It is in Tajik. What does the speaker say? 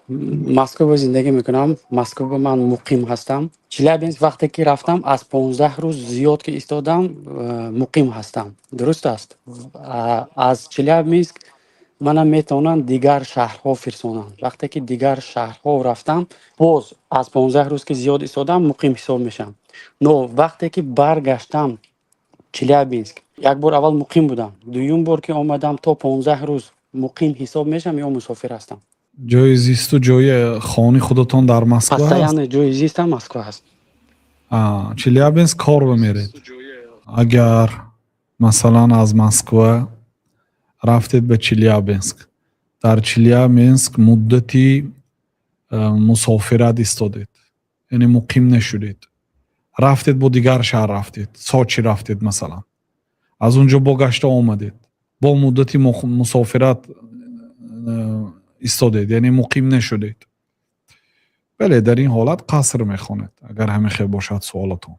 Москва зиндагӣ мекунам. Москва ман муқим ҳастам. Челябинск вақте ки рафтам, аз 15 рӯз зиёд ки истодам, муқим ҳастам, дуруст аст? Аз Челябинск мана метавонанд дигар шаҳрҳо фирсонанд. Вақте ки дигар шаҳрҳо рафтам, боз аз 15 рӯз ки зиёд истодам, муқим ҳисоб мешавам. Но вақте ки баргаштам Челябинск, як бор аввал муқим будам, дуюм бор ки омадам, то 15 рӯз муқим ҳисоб мешавам ё мусофир ҳастам? Ҷои зисту ҷои хони худатон дар Москва аст? Постоянно ҷои зистам Москва ҳаст. Челябинск кор бимеред. Агар, масалан, аз Москва рафтед ба Челябинск, дар Челябинск муддати мусофират истодед, яъне муқим нашудед, рафтед, бо дигар шаҳр рафтед, Сочи рафтед, масалан, аз он ҷо бо гашта омадед, бо муддати мусофират истодед, яъне муқим нашудед. Бале, дар ин ҳолат қаср мехонед, агар ҳамин хел бошад суолатон.